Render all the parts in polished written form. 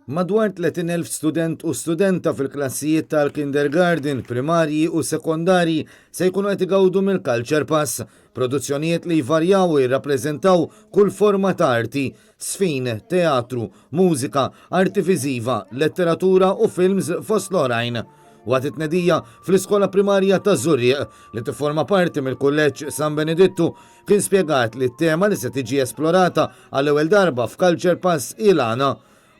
Madwar 30,000 student u studenta fil-klassijiet tal-kindergarten, primarji u sekondarji se jkunu qed igawdu mill-Culture Pass, produzzjonijiet li jvarjaw u jirrappreżentaw kull forma ta' arti, żfin, teatru, mużika, arti viżiva, letteratura u films fost l-oħrajn. Waqt it-tnedija fl-Iskola Primarja taż-Żurrieq, li tifforma parti mill-Kulleġġ San Benedittu, kien spjegat li t-tema li se tiġi esplorata għall-ewwel darba f'Culture Pass hi l-għana.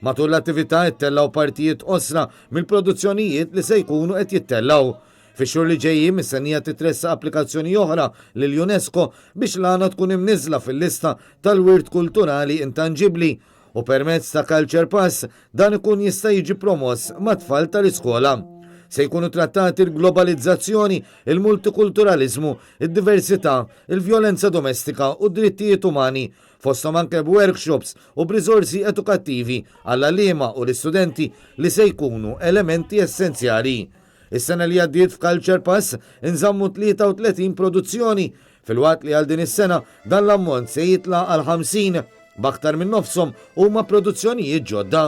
Matul l-attività ttellgħu partijiet qosra mill-produzzjonijiet li se jkunu qed jittellgħu. Fix-xhur li ġejjin mistennija titressaq applikazzjoni oħra lill-UNESCO biex l-għana tkun imniżżla fil-lista tal-wirt kulturali intanġibbli u permezz ta' Culture Pass dan ikun jista' jiġi promoss mat-tfal tal-iskola. Se jkunu trattati l-globalizzazzjoni, il-multikulturaliżmu, id-diversità, il-vjolenza domestika u d-drittijiet umani, fosthom anke b'workshops u b'riżorsi edukattivi għall-għalliema u l-istudenti li se jkunu elementi essenzjali. Is-sena li għaddiet f'Culture Pass inżammu 33 produzzjoni, filwaqt li għal din is-sena dan l-ammont se jitla' għal 50, b'aktar minn nofshom huma produzzjonijiet ġodda.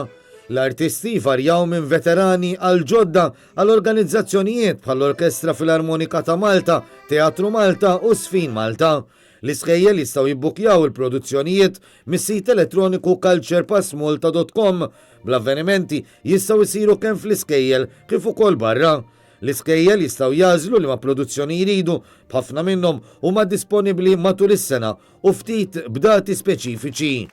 L-artisti jvarjaw minn veterani għal ġodda għal organizzazzjonijiet bħall-Orkestra Filarmonika ta' Malta, Teatru Malta u Żfin Malta. L-iskejjel jistgħu jibbukkjaw il-produzzjonijiet mis-sit elettroniku culturepassmalta.com bl-avvenimenti jistgħu jsiru kemm fl-iskejjel kif ukoll barra. L-iskejjel jistgħu jagħżlu liema produzzjoni jridu, b'ħafna minnhom huma disponibbli matul is-sena u ftit b'dati speċifiċi.